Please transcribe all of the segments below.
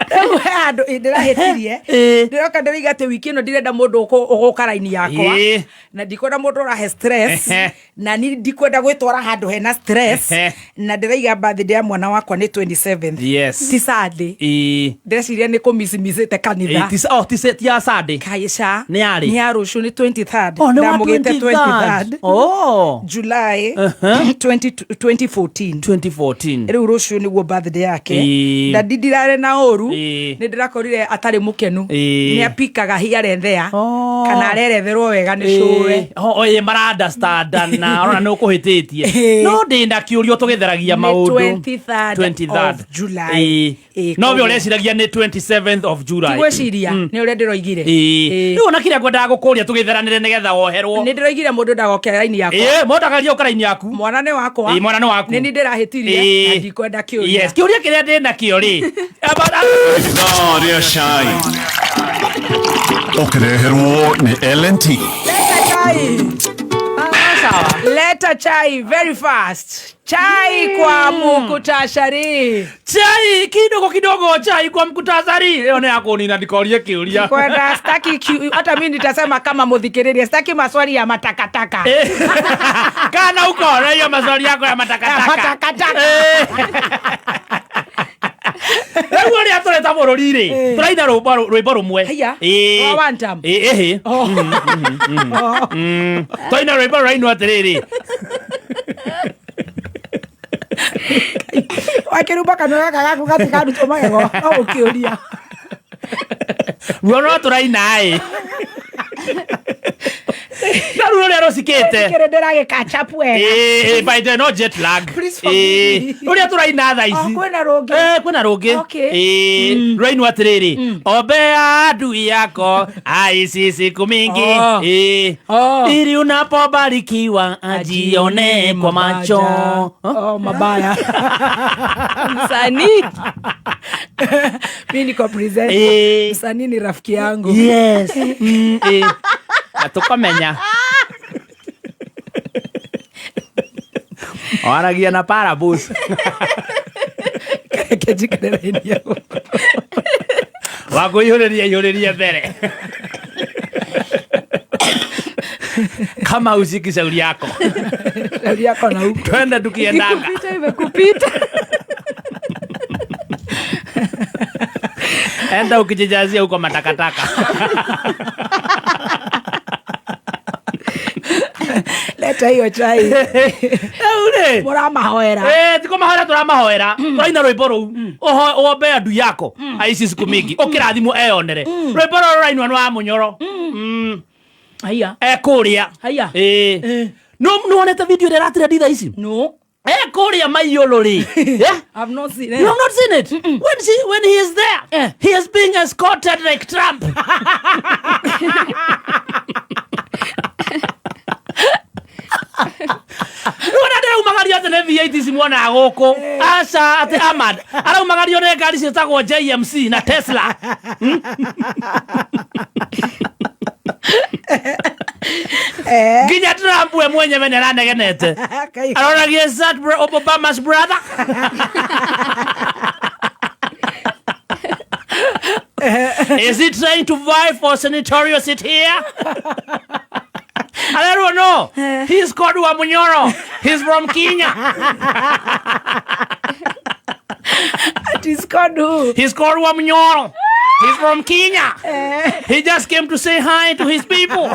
Rĩu he handũ ndĩrahĩtirie. Ndĩroka ndĩroiga atĩ wiki ĩno ndirenda mũndũ ũgũka raini yakwa. Na ndikwenda mũndũ ũrahe stress. Na ni ndikwenda gwĩtwara handũ hena stress. Na ndĩraiga birthday ya mwana wakwa nĩ 27th. Ti Sunday. Ndĩreciria nĩ kũmicimicĩte kanitha. Oh, ti ya Sunday. Kaĩca. Nĩ yarĩ? Nĩ ya rũciũ, nĩ 23rd. Oh, nĩ wa Ndamũgĩte 23rd. 23rd. Oh. July 20 2014. 2014. Rĩu rũciũ nĩguo birthday yake. Na ndindirarĩ na ũru. Nĩ ndĩrakorire atarĩ mũkenu. Nĩ apikaga here and there. Oh. Kana areretherwo wega nĩ cũwe. Oh, ĩ mara-understandana ona nĩ ũkũhĩtĩtie. No ndĩ na kĩũria tũgĩtheragia Nĩ maũndũ. 23rd 23rd. of July. No we Koguo- ũreciragia nĩ 27th of July. Tigwĩciria nĩ ũrĩa ndĩroigire. Rĩu ona kĩrĩa ngwendaga gũkũria tũgĩtheranĩre nĩgetha woherwo. Nĩ ndĩroigire mũndũ ndagokere raini yakwa. Mũndũ ndakagerie gũka raini yaku. Mwana nĩ wakwa. Mwana nĩ waku. Nĩ ni ndĩrahĩtirie na ndikwenda kĩũria. Yes, kĩũria kĩrĩa ndĩ nakĩo rĩ. Ithaa rĩa cai ũkĩreherwo nĩ L&T. Leta chai. Leta chai very fast. Chai kwa mukutasari. Chai kidogo kidogo, chai kwa mkutasari. Ĩyo nĩ ya kũnina ndikorie kĩũria. Kwenda staki hata mimi nitasema kama muthikiriria, staki maswali ya matakataka. Kana uko na hiyo maswali yako ya matakataka. Ya matakataka. Rĩu ũrĩa tũreta bũrũri rĩ, tũraina rwĩmbo rũmwe. Haiya. Rwa one term. Ĩhĩ. Oh. Tũraina rwĩmbo rũrainwo atĩrĩrĩ. Wakĩrumba kanua gaka gaku gatikarutwo magego no ũkĩũria. Ruo no tũraina ĩ. Na ruo rũrĩa rũcikĩte. Kĩrĩ ndĩragĩkacha up wega. By the no jet lag. Please forgive me. Rũrĩa tũraina thaa ici. Oh, kwĩna rũngĩ. Kwĩna rũngĩ. Okay. Rũrainwo atĩrĩrĩ. Ombea adui yako aishi siku mingi. Oh. Oh. Ili unapobarikiwa ajione kwa macho. Oh, mabaya. Msanii. Mimi niko present. Msanii ni rafiki yangu. Yes. Na tukamenya. Waragia na parables. Reke njikare raini yaku. Wakũihũrĩria ihũrĩrie mbere. Kama usiki shauri yako. Shauri yako na huko. Twende tukiendanga. Ikikupita imekupita. Enda ukijijazia huko matakataka. Leta hiyo chai. Rĩu rĩ. Mũramahoera. Ti kũmahoera tũramahoera. Tũraina rwĩmbo rũu. Ũhombe adui yako. Aici siku mingi. Ũkĩrathimwo eyonere. Rwĩmbo rũrũ rũrainwo nĩ wa Mũnyoro. Haiya. Ekũrĩa. Haiya. Nĩwonete video ĩrĩa ĩratrendi thaa ici? No. Ekũrĩa Maiyũrũ rĩ. Yeah? I've not seen it. You have not seen it? When he is there, he is being escorted like Trump. Rĩu ndĩraumagario atĩ nĩ V8 ici muonaga gũkũ. Aca, atĩ Ahmad. Araumagario nĩ ngari ciĩtagwo JMC na Tesla. Nginya Trump we mwenyewe nĩ aranegenete. Kai. Aroragia, is that Obama's brother? Is he trying to vie for senatorial seat here? I don't know. He's called Wamunyoro. He's from Kenya. He's called who? He's called Wamunyoro. He's from Kenya. He just came to say hi to his people.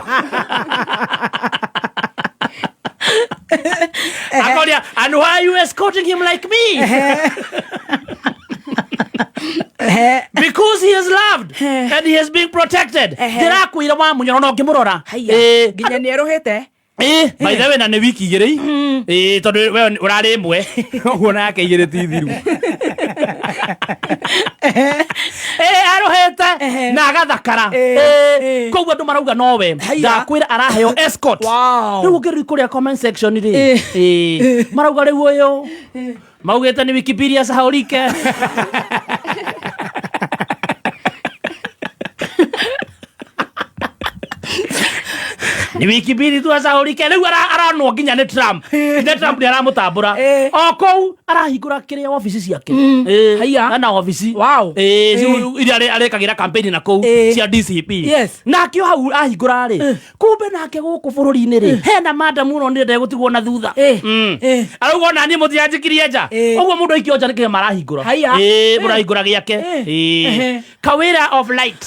Akoria, and why are you escorting him like me? Because he is loved and he is being protected. Ndĩrakwĩra Wamunyoro no ngĩmũrora. Haiya. Nginya nĩ erũhĩte. By the way, na nĩ wiki igĩrĩ. Tondũ we ũrarĩ ĩmwe. Ũguo nake igĩrĩ ti thiru. Arũhĩte na agathakara. Koguo andũ marauga nowe. Haiya. Ndakwĩra araheo escort. Wow. Rĩu ũngĩrĩ kũrĩa comment section rĩ. Marauga rĩu ũyũ. Maugĩte nĩ Wikipedia sahaulike. Nĩ Ni wiki mbili tu acaũrike rĩu aranwo nginya nĩ Trump. Nginya Trump nĩ aramũtambũra. O kũu arahingũra kĩrĩa wabici ciake. Haiya. Ena wabici. Wow. Iria arĩkagĩra campaign na kũu cia DCP. Nake o hau ahingũra rĩ, kumbe nake gũkũ bũrũri-inĩ rĩ, hena madam ũno nĩ ndegũtigwo na thutha. Arauga ona niĩ mũtianjikirie nja. Ũguo mũndũ aikio nja nĩ kĩrĩa marahingũra. Haiya. Mũrahingũra gĩake. Kawĩra of light.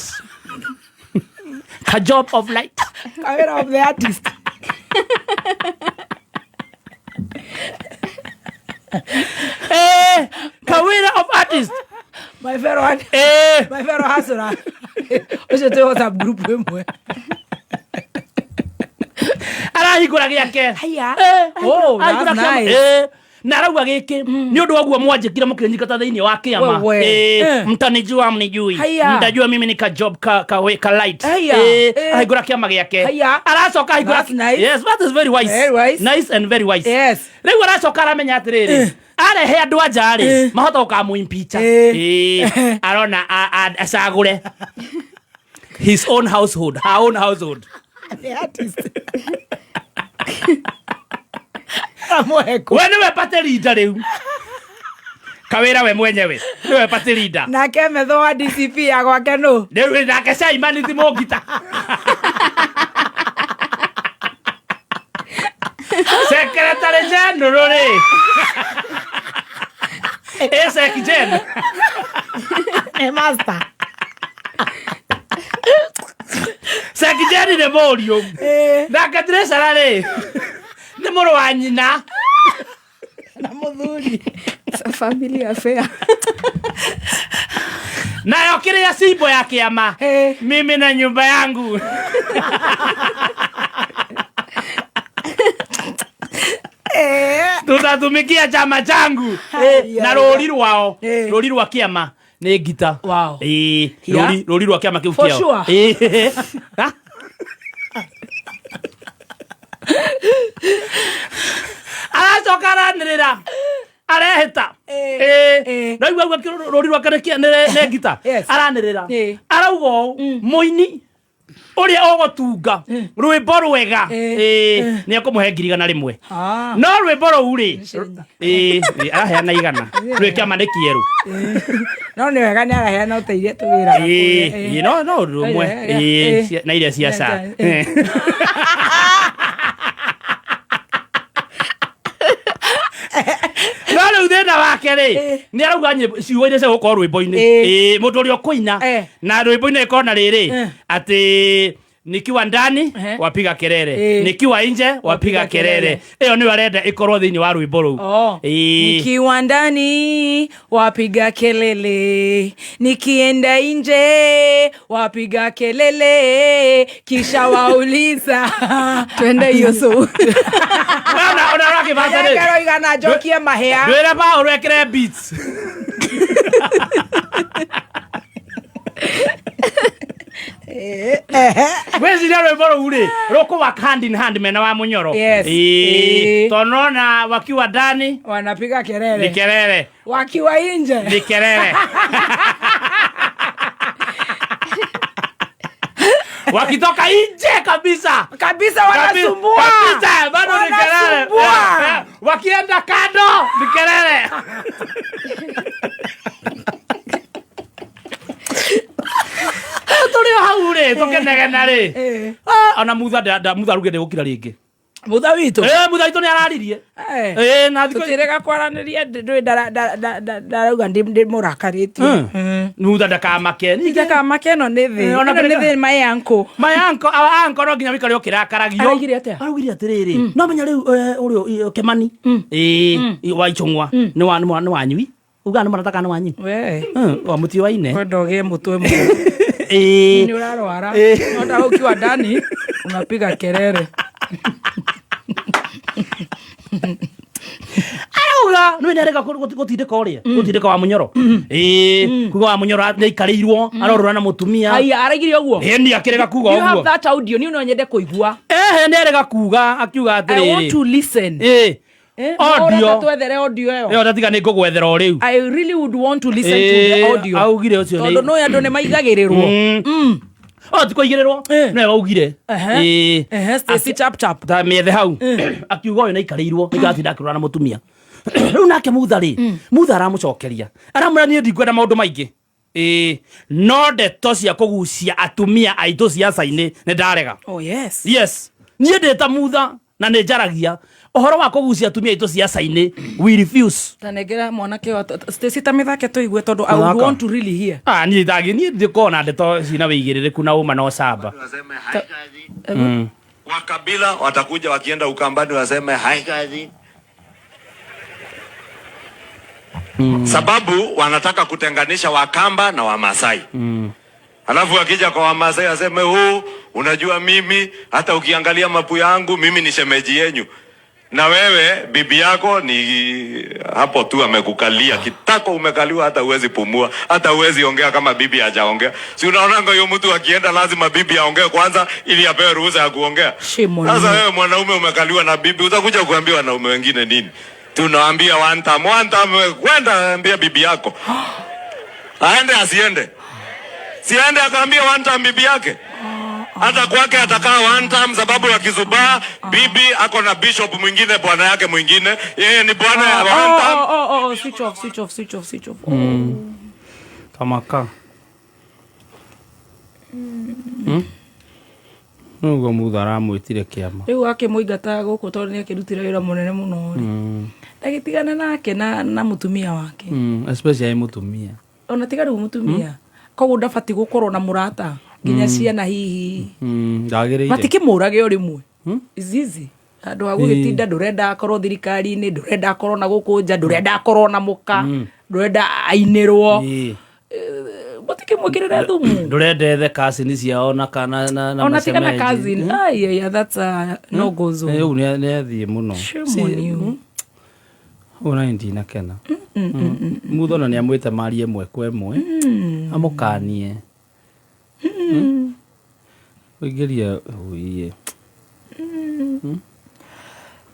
Ka job of light. Kawĩra of the artist. Kawĩra of artist. My fellow my fellow hustler. Ũcio twĩ WhatsApp group ĩmwe. Arahingũra gĩake. Haiya. Oh, that's Arahingũra kĩama. nice. Na arauga gĩkĩ nĩ ũndũ wa guo mwanjĩkire mũkĩnyingata thĩinĩ wa kĩama. Wewe. Mtanijua mnijui. Haiya. Mtajua mimi ni ka job ka ka, we, ka light. Haiya. Ahingũra kĩama gĩake. Haiya. Aracoka ahingũra. That's nice. Yes, that is very wise. Very wise. Nice and very wise. Yes. Rĩu aracoka aramenya atĩrĩrĩ, arehe andũ a nja rĩ, mahota gũkamũimpicha. Arona acagũre his own household, her own household. The artist. Amũhe kũ. We nĩwe party leader rĩu. Kawĩra we mwenyewe nĩwe party leader. Nake metho wa DCP ya gwake nũ? Rĩu nake Simon ti Mũngita. Secretary General rĩ. Sec Gen. Nĩ master. Sec Gen nĩ mũriũ. Nake treasurer rĩ nĩ mũrũ wa nyina. Na mũthuri. It's a family affair. Nayo kĩrĩa cimbo ya kĩama. Mimi na nyumba yangu. Tutatumikia chama changu. Na rũri rwao, rũri rwa kĩama nĩ ngita. Wow. Rũri rwa kĩama kĩu For kĩao. sure. Ha? Aracoka aranĩrĩra arehĩta. Raigua ũguo rũri rwake nĩ ngita. Yes. Aranĩrĩra. Arauga ũũ, mũini ũrĩa ũgũtunga rwĩmbo rwega, nĩ ekũmũhe ngiri igana rĩmwe. No rwĩmbo rũu rĩ, araheana igana. Rwĩ kĩama nĩ kĩerũ. No nĩ wega nĩ araheana ũteithio tũwĩraga kũrĩa. No ũndũ ũmwe. Na iria cia ca. No rĩu thĩna wake rĩ, nĩ arauga nyĩmbo ciugo iria cia gũkorwo rwĩmbo-inĩ. Mũndũ ũrĩa ũkũina na rwĩmbo-inĩ ĩkorwo na rĩrĩ, atĩ nikiwa ndani wapiga kelele, nikiwa nje wapiga kelele. Ĩyo nĩyo arenda ĩkorwo thĩinĩ wa rwĩmbo rũu. Nikiwa ndani wapiga kelele, nikienda nje wapiga kelele, kisha wauliza twende hiyo so. Ona ũrakĩbata rĩ. Nĩekero igana njokie mahĩa. Ndwĩre Paũlũ ekĩre beats. Ngwĩciria rwĩmbo rũu rĩ, rũkũ work hand in hand mena wa Mũnyoro. Yes. Tondũ nona wakiwa ndani wanapiga kelele. Ni kelele. Wakiwa nje ni kelele. Wakitoka nje kabisa. Kabisa wanasumbua. Kabisa, bado ni kelele. Wanasumbua. Wakienda kando ni kelele. Tũrĩ o hau rĩ, tũkenegena rĩ. Ona Mutha Mutha arugire ndegũkira rĩngĩ. Mutha witũ? Mutha witũ nĩ araririe. Na thikũ Tũtirĩga kwaranĩria, ndũĩ ndarauga ndĩmũrakarĩtie. Mutha ndakamake. Ndakamake ĩno nĩ thĩ. Ona Ĩno nĩ kũrĩ- thĩ my uncle. My uncle, our uncle no nginya wĩikare ũkĩrakaragio. Araugire atĩa? Araugire atĩrĩrĩ, no menya rĩu, ũrĩa, Kĩmani. Wa Ichung'wa. Nĩ wa, nĩ wa, nĩ wanyui. Ugaga nĩ mũrata kana nĩ wanyu? We. Wa mũtĩ wa ine. Kwenda ũgĩe mũtwe mũno. Nĩ ũrarwara. Hata ukiwa ndani unapiga kelele. Arauga nĩ nĩ arega gũtindĩka ũrĩa, gũtindĩka wa Mũnyoro. Kuga wa Mũnyoro nĩ aikarĩirwo, arorũra na mũtumia. Haiya, araigire ũguo? Ĩni, akĩrega kuga You have ũguo. that audio, niĩ no nyende kũigua. Ehe, nĩ arega kuga, akiuga I want atĩrĩrĩ. to listen. Audio. No, ũreka twethere audio ĩyo. Ĩyo ndatiga nĩ ngũgwethera o rĩu. I really would want to listen to the audio. Augire ũcio nĩ Tondũ no andũ nĩ maigagĩrĩrwo. O ti kũigĩrĩrwo. Nowe waugire. Ehe. Ĩĩ. Ehe, Stacy Chap Chap. Ta mĩethe hau. Akiuga ũyũ nĩaikarĩirwo nĩngatinda akĩrũra na mũtumia. Rĩu nake Mutha rĩ, Mutha aramũcokeria. Aramwĩra niĩ ndikwenda maũndũ maingĩ. Ĩĩ, no ndeto cia kũgucia atumia aitũ ciaca-inĩ nĩ ndarega. Oh yes. Yes. Niĩ ndĩ ta Mutha na nĩ njaragia ũhoro wa kũgucia atumia aitũ ciaca-inĩ, we refuse. Tanengera mwanake wa Stacy ta mĩthake tũigue tondũ I would Mũthaka. want to really hear. Ah, niĩ ndangĩ niĩ ndĩkorwo na ndeto cina wĩigĩrĩrĩku na ũma na ũcamba. Waseme hi kazi. Wakabila watakuja wakienda Ukambani waseme hi kazi. Sababu wanataka kutenganisha Wakamba na Wamasai. Alafu wakija kwa Wamasai waseme huu, unajua mimi hata ukiangalia mapu yangu mimi ni shemeji yenyu. Na wewe bibi yako ni hapo tu amekukalia kitako, umekaliwa hata huwezi pumua, hata huwezi ongea kama bibi hajaongea. Si unaonanga huyo mtu akienda lazima bibi aongee kwanza ili apewe ruhusa ya kuongea. Shame on Sasa you. wewe mwanaume umekaliwa na bibi, utakuja kuambia wanaume wengine nini? Tunaambia one time, one time, kwenda ambia bibi yako aende asiende, siende akaambia one time bibi yake hata kwake atakaa one time, sababu ya kizubaa. Bibi ako na bishop mwingine, bwana yake mwingine, yeye ni bwana ya one Oh, time. oh, oh, oh, switch off, switch off, switch off, switch off. Kamaka. Ũguo Mutha aramwĩtire kĩama. Rĩu akĩmũingata gũkũ tondũ nĩ akĩrutire wĩra mũnene mũno rĩ. Ndagĩtigana nake na na mũtumia wake. Especially mũtumia. Ona tiga rĩu mũtumia. Koguo ndabatiĩ gũkorwo na mũrata nginya ciana hihi. Ndagĩrĩire. Matikĩmũrage o rĩmwe. Izizi. Handũ ha gũgĩtinda ndũrenda akorwo thirikari-inĩ, ndũrenda akorwo na gũkũ nja, ndũrenda akorwo na mũka, ndũrenda ainĩrwo. Ĩĩ. Matikĩmwĩkĩrĩre thumu. Ndũrenda ethe cousin ciao na kana na na Ona tiga na mashemeji. cousin. Ai, ai, ai, that's a no go zone. Rĩu nĩ athiĩ mũno. Shame on you. Ona niĩ ndinakena. Mutha ona nĩ amwĩte marie ĩmwe kwa ĩmwe. Amũkanie. Ũingĩrie ũiye.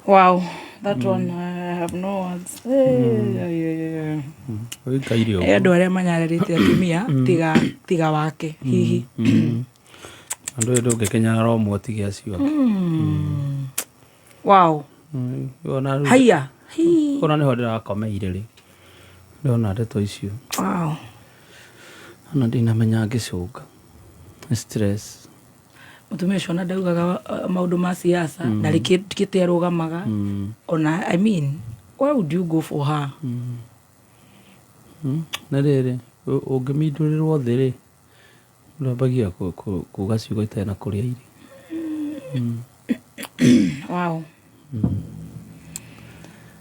Wow, that one I have no words. Hey, ay, ay, ay. Ũikaire ũguo. Eh, andũ arĩa manyararĩte atumia tiga tiga wake hihi. Andũ ĩyo ndũngĩkenyarara ũmwe ũtige acio angĩ. Wow. Ona rĩu- Haiya. Hii. ona nĩho ndĩrakomeire rĩ. Ndona ndeto icio. Wow. Ona ndinamenya ngĩcũnga. Stress. Mũtumia ũcio ona ndaugaga maũndũ ma siasa na rĩ kĩtĩ arũgamaga. Ona I mean, why would you go for her? Na rĩrĩ, ũngĩmindũrĩrwo thĩ rĩ, ndwambagia kuga ciugo itarĩ na kũrĩa irio. Wow.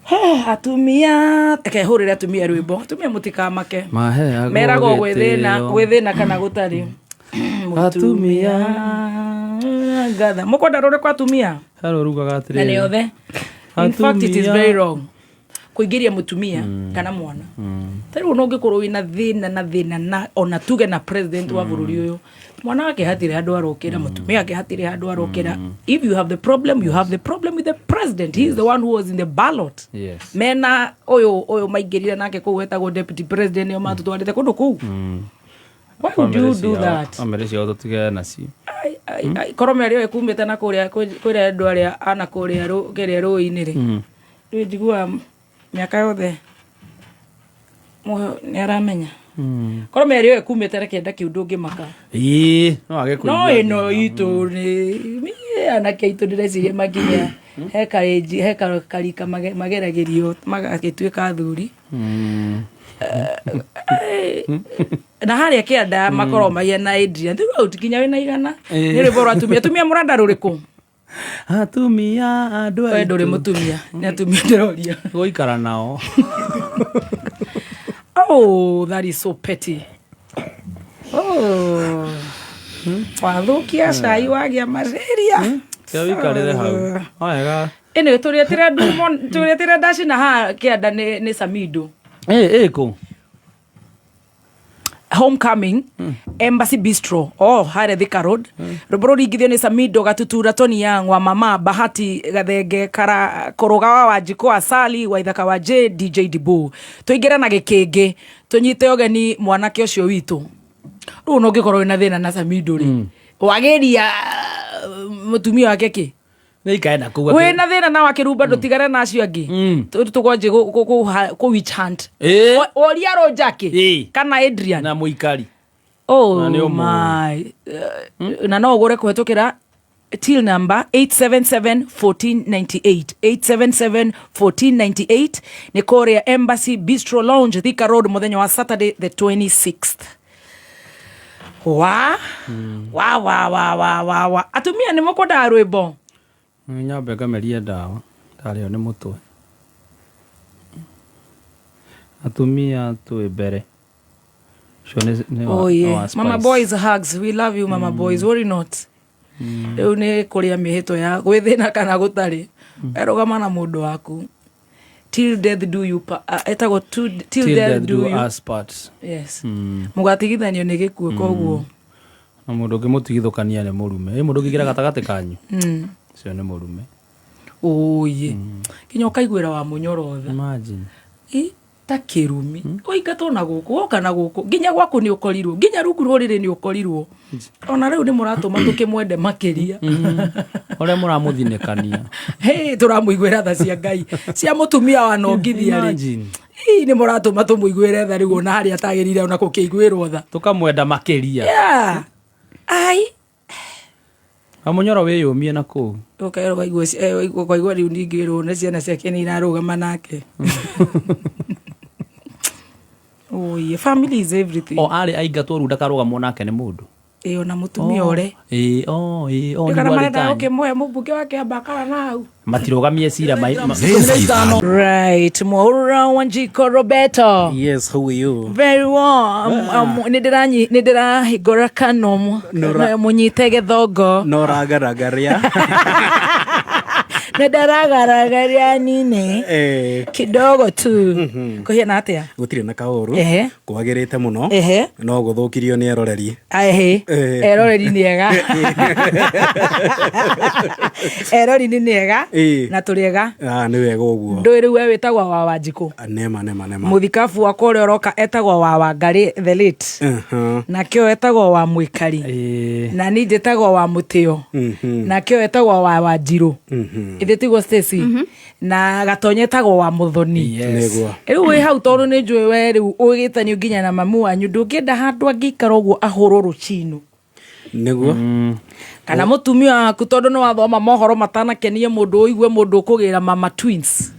He, atumia reke hũrĩre atumia rwĩmbo atumia mũtikamake Maheagwo meragwo gwĩthĩna gĩtĩo. gwĩthĩna kana gũtarĩ. Atumia. Ngatha mũkwenda rũrĩkũ atumia Harĩa ũrugaga na atĩrĩrĩ. nĩ othe. In fact it is Atumia. very wrong kũingĩria mũtumia kana mwana. Ta rĩu ona ũngĩkorwo wĩna thĩna na thĩna na ona tuge na president wa bũrũri ũyũ, mwana wake hatirĩ handũ arokĩra, mũtumia wake hatirĩ handũ arokĩra. If you have the problem, you have the problem with the president. He is the one who was in the ballot. Yes. Mena ũyũ ũyũ maingĩrire nake kũu wetagwo deputy president nĩo matũtwarĩte kũndũ kũu. Why would you do that? Bamĩrĩ ciao tũtigane nacio. Ai, ai, ai, korwo mĩario ĩyo ĩkumĩte na kũrĩa kũrĩa andũ arĩa ana kũrĩa kĩrĩa rũĩ-inĩ rĩ, rĩu njiguaga mĩaka yothe nĩ aramenya korwo mĩario ĩyo ĩkumĩte na kĩenda kĩu ndũngĩmaka. Ĩĩ, no age No kũigua ĩno thĩna. itũ nĩ anake aitũ ndĩreciria makinya he karĩnji he karika mageragĩrio magagĩtuĩka athuri. Na harĩa kĩanda makorwo mahiana Adrian throughout nginya wĩna igana. Nĩ rwĩmbo rwa atumia. Atumia mũrenda rũrĩkũ? Atumia andũ We ndũrĩ aitũ. mũtumia, nĩ atumia ndĩroria. Gũikara nao. Oh, that is so petty. Oh. Wathũkia cai wagĩa malaria. Tiga wĩikarĩre hau. Wega. Anyway, tũrĩetire ndumo, tũrĩetire ndacina haha kĩanda nĩ Samido. Ĩ, ĩkũ? Homecoming Embassy Bistro, oh, harĩa Thika Road. Rwĩmbo rũringithio nĩ Samido Gatutura Tony Young wa Mama Bahati Gathenge Kara Kũrũga wa Wanjikũ Asali wa Ithaka wa J DJ Dibu. Tũingĩre na gĩkĩngĩ tũnyite ũgeni mwanake ũcio witũ. Rĩu ona ũngĩkorwo wĩna thĩna na Samido rĩ, Wageria mutumia wake ki Nĩ ikae na kũu. Wĩna thĩna na wakĩrumba ndũtigane na acio angĩ. Tũkwanjie kũ witch hunt. Oria Rũnjakĩ kana Adrian Na mũikari. Oh Na nĩ ũmũĩ. my. Na no ũgũre kũhetũkĩra till number 877 1498, 877 1498. Nĩ kũrĩa Embassy Bistro Lounge, Thika Road, mũthenya wa Saturday the 26th. Wa wa wa wa wa wa wa atumia nĩ mũkwendaga rwĩmbo. Nyambe ngamerie ndawa ndarĩo nĩ mũtwe. Atumia twĩ mbere. Ũcio Oh nĩ yeah. wa Mama Spice. boys, hugs, we love you, mama boys, worry not. Rĩu nĩ kũrĩa mĩhĩtwa ya gwĩthĩna kana gũtarĩ, erũgama na mũndũ waku till death do you etagwo till Till death death do do you us part. Yes, mũgatigithanio nĩ gĩkuũ koguo. Na mũndũ ũngĩmũtigithũkania nĩ mũrume. Ĩ mũndũ ũngĩingĩra gatagatĩ kanyu, ũcio nĩ mũrume. Ũyĩ nginya ũkaiguĩra wa mũnyorotha. Imagine. Ĩ, ta kĩrumi ũingatwo na gũkũ, woka na gũkũ, nginya gwaku nĩ ũkorirwo, nginya rungu rũrĩrĩ nĩ ũkorirwo. Ona rĩu nĩ mũratũma tũkĩmwende makĩria. Ũrĩa mũramũthinĩkania. Hey, tũramũiguĩra tha cia Ngai cia mũtumia wa nongithia rĩ. Imagine. Ii, nĩ mũratũma tũmũiguĩre tha rĩu ona harĩa atagĩrĩire ona gũkĩiguĩrwo tha. Tũkamwenda makĩria. Yeah. Ai. Amũnyoro wĩyũmie na kũu. Ũkaigua ũkaigua rĩu ningĩ rwo nĩ ciana ciake nĩ irarũgama nake. Oh yeah, family is everything. O arĩ aingatwo rĩu ndakarũgamwo nake nĩ mũndũ. Ĩ ona mũtumia ũre. Ĩ o ĩ o Kana nĩguo arĩ marenda tanyu. gũkĩmũhe mũmbunge wa Kĩambaa kana na hau. Matirũgamie cira Right, Mwaura Wanjiko Roberto. Yes, how are you? Very well. Nĩ ndĩrahingũra kanua mũnyite gĩthongo. No ragaragaria. Nĩ ndaragaragaria nini kidogo tu. Kũhiana atĩa? Gũtirĩ na kaũru. Kwagĩrĩte mũno. No gũthũkirio nĩ eroreri. Ehe. Eroreri nĩ ega. Erori nĩ ega na tũrĩ ega. Ah, nĩ wega ũguo. Ndũĩ rĩu we wĩtagwo wa Wanjikũ. Nema nema nema. Mũthikabu wakwa ũrĩa ũroka etagwo wa Wangarĩ the late. Nakĩo etagwo wa Mwĩkari. Na niĩ njĩtagwo wa Mũtĩo. Nakĩo etagwo wa Wanjirũ. Ithĩ tiguo Stacy? Na Gatonya etagwo wa Mũthoni. Nĩguo. Rĩu wĩ hau tondũ nĩ njũĩ we rĩu ũgĩtanio nginya na mamu wanyu, ndũngĩenda handũ angĩikara ũguo ahũrwo rũcinũ. Nĩguo. Kana mũtumia waku tondũ nĩ wathoma mohoro matanakenie mũndũ, ũigue mũndũ ũkũgĩra mama twins.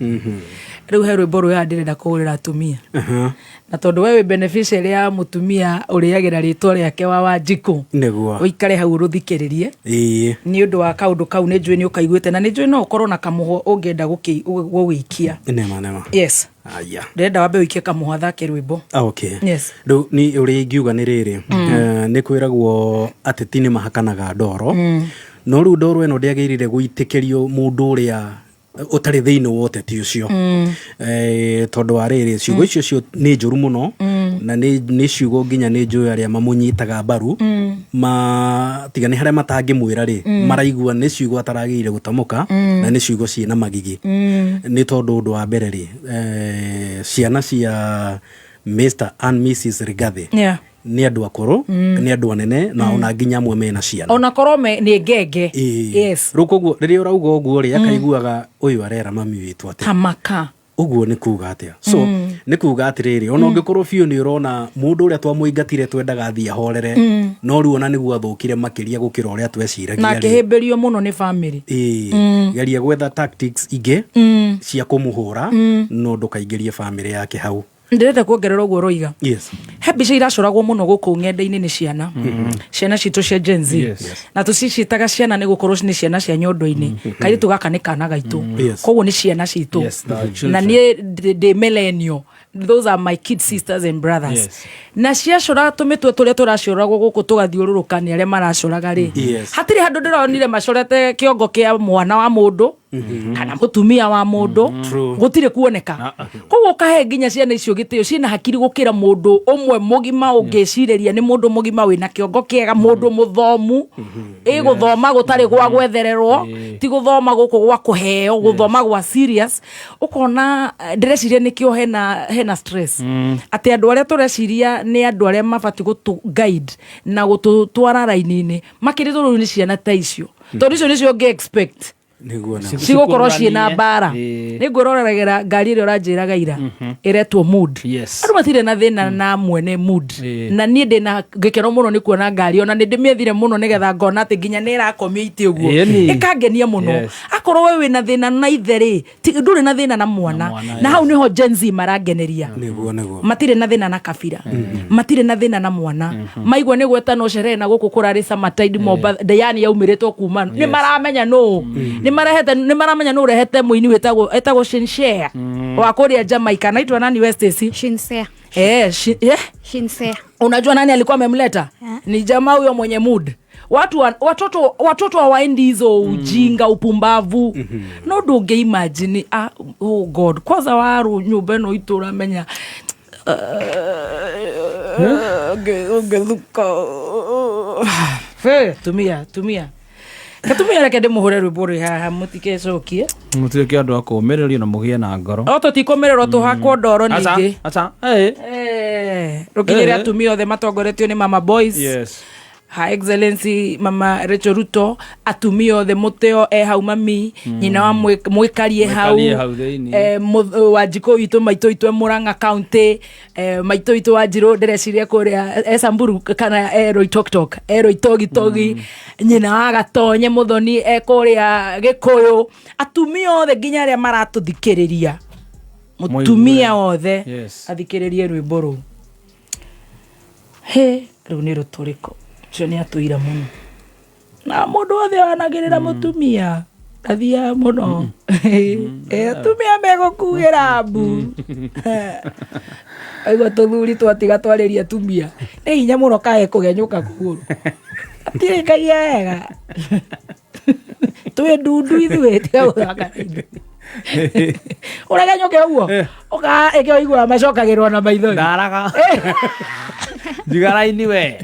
Rĩu he rwĩmbo rũrĩa ndĩrenda kũgũrĩra atumia. Na tondũ we wĩ beneficiary ya mũtumia ũrĩagĩra rĩtwa rĩake wa Wanjikũ. Nĩguo. Ũikare hau ũrũthikĩrĩrie. Nĩ ũndũ wa kaũndũ kau nĩ njũĩ nĩ ũkaiguĩte na nĩ njũĩ no ũkorwo na kamũhwa ũngĩenda gũgĩikia. Nema nema. Yes. Aya. Ndĩrenda wambe ũikie kamũhwa thake rwĩmbo. Ah, okay. Yes. Rĩu ni ũrĩa ingiuga nĩ rĩrĩ, nĩ kwĩragwo ateti nĩ mahakanaga ndoro, no rĩu ndoro ĩno ndĩagĩrĩire gũitĩkĩrio mũndũ ũrĩa ũtarĩ thĩinĩ wa ũteti ũcio, tondũ wa rĩrĩ, ciugo icio cio nĩ njũru mũno, na nĩ ciugo nginya nĩ njũĩ arĩa mamũnyitaga mbaru ma tiga nĩ harĩa matangĩmwĩra rĩ, maraigua nĩ ciugo ataragĩrĩire gũtamũka, na nĩ ciugo ciĩna magigi. Nĩ tondũ ũndũ wa mbere rĩ, ciana cia Mr and Mrs Rigathi nĩ andũ akũrũ, nĩ andũ anene, na ona nginya amwe mena ciana. Ona korwo nĩ ngenge. Yes. Rĩu koguo rĩrĩa ũrauga ũguo rĩ, akaiguaga ũyũ arera mami witũ atĩa. Tamaka. Ũguo nĩ kuga atĩa? So nĩ kuga atĩrĩrĩ, ona ũngĩkorwo biũ nĩ ũrona mũndũ ũrĩa twamũingatire twendaga athiĩ ahorere, no rĩu ona nĩguo athũkire makĩria gũkĩra ũrĩa tweciragia Na rĩ. akĩhĩmbĩrio mũno nĩ family. Ĩĩ, geria gwetha tactics ingĩ cia kũmũhũra, no ndũkaingĩrie family yake hau. Ndĩrenda kuongerera ũguo ũroiga. Yes. He mbica iracoragwo mũno gũkũ ng'enda-inĩ nĩ ciana, ciana citũ cia Gen Z. Na tũciciĩtaga ciana nĩ gũkorwo nĩ ciana cia nyondo-inĩ. Kairĩtu gaka nĩ kana gaitũ. Koguo nĩ ciana citũ. Yes, the children. Na niĩ ndĩ millennial. Those are my kid sisters and brothers. Na ciacora tũmĩtwe tũrĩa tũracoragwo gũkũ tũgathiũrũrũka nĩ arĩa maracoraga rĩ. Hatirĩ handũ ndĩronire macorete kĩongo kĩa mwana wa mũndũ. Kana mũtumia wa mũndũ. True. Gũtirĩ kuoneka. Koguo ũkahe nginya ciana icio gĩtĩo, ciĩna hakiri gũkĩra mũndũ ũmwe mũgima ũngĩcirĩria nĩ mũndũ mũgima wĩna kĩongo kĩega, mũndũ mũthomu, ĩ gũthoma gũtarĩ gwa gwethererwo, ti gũthoma gũkũ gwa kũheo, gũthoma gwa serious. Ũkona ndĩreciria nĩkĩo hena stress, atĩ andũ arĩa tũreciria nĩ andũ arĩa mabatiĩ gũtũ guide na gũtũtwara raini-inĩ makĩrĩtwo rĩu nĩ ciana ta icio, tondũ icio nĩcio ũngĩ expect Nĩguo na cigũkorwo ciĩna mbara. Ĩĩ. Nĩ ngwĩroreragĩra ngari ĩrĩa ũranjĩraga ira ĩretwo Mood. Andũ matirĩ na thĩna na mwene Mood. Na niĩ ndĩna gĩkeno mũno nĩ kuona ngari, ona nĩ ndĩmĩethire mũno nĩgetha ngona atĩ nginya nĩ ĩrakomio itĩ ũguo. Ĩkangenia mũno. Akorwo we wĩna thĩna na ithe rĩ, ndũrĩ na thĩna na mwana. Mwana, Na hau nĩho Gen Z marangeneria. Nĩguo, nĩguo. Matirĩ na thĩna na kabira, matirĩ na thĩna na mwana. Maigua nĩ gwetanwo sherehe na gũkũ kũrarĩ Summertide Mombatha, Diani yaumĩrĩtwo kuma nĩ maramenya nũ nĩ marehete, nĩ maramenya nũ ũrehete mũini wĩtagwo etagwo Shinshare wa kũrĩa Jamaica, anaitwa nani West AC? Shinsea. Eh, eh? Shinsea. Unajua nani alikuwa amemleta? Eh. Ni jamaa huyo mwenye Mood. Watu watoto hawaendi hizo ujinga, upumbavu. No ndũngĩ imagine, ah, oh God, kwanza waru nyũmba ĩno itũ ũramenya ũngĩthuka. Tumia tumia katumia, reke ndĩmũhũre rwĩmbo rwĩ haha mũtikecokie. Mũtuĩke andũ a kũũmĩrĩrio na mũgĩe na ngoro. O tũtikũmĩrĩrwo, tũhakwo ndoro Aca, ningĩ. Aca, eh. Eh, rũkinyĩre atumia othe matongoretio nĩ mama boys, Her Excellency Mama Rachel Ruto, atumia othe mũteo e hau, mami nyina wa mwĩkarie hau. Mwĩkarie hau thĩinĩ. Eh, Wanjikũ witũ, maitũ witũ e Murang'a County, maitũ witũ Wanjirũ ndĩreciria kũrĩa e Samburu kana e Roitoktok, e Roitogitogi, nyina wa Gatonye Mũthoni e kũrĩa Gĩkũyũ, atumia othe nginya arĩa maratũthikĩrĩria, mũtumia wothe athikĩrĩrie rwĩmbo rũu. He rĩu nĩ rũtũrĩko ũcio nĩ atũira mũno na mũndũ wothe wanagĩrĩra mũtumia athiaga mũno. Eh, atumia megũkuĩra mbu. Aigua tũthuri twatiga twarĩria atumia nĩ hinya mũno kae kũgenyũka kũgũrũ atirĩkagia wega, twĩ ndundu ithuĩ, tiga gũthaka na ithuĩ. Ũregenyũke ũguo ĩkĩo iguaga macokagĩrwo na maithori. Ndaraga njiga raini we.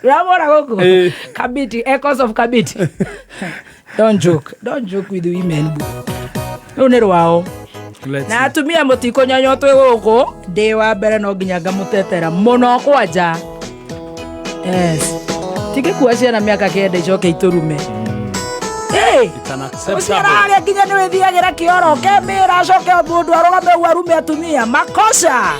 Ramona gũkũ Kabiti, echoes of Kabiti. Don't joke, don't joke with women. Rũu nĩ rwao. Let's Na atumia mũtikũnyonywo, twĩ gũkũ, ndĩ wa mbere, no nginya ngamũtetera mũno kwanja. Yes, tingĩkua ciana mĩaka 9 icoke itũrume. Hey! It's unacceptable. Ũciara harĩa nginya nĩ wĩthiagĩra kĩoro ũkemĩra, acoke mũndũ arũgame ũguo arume atumia, makosa.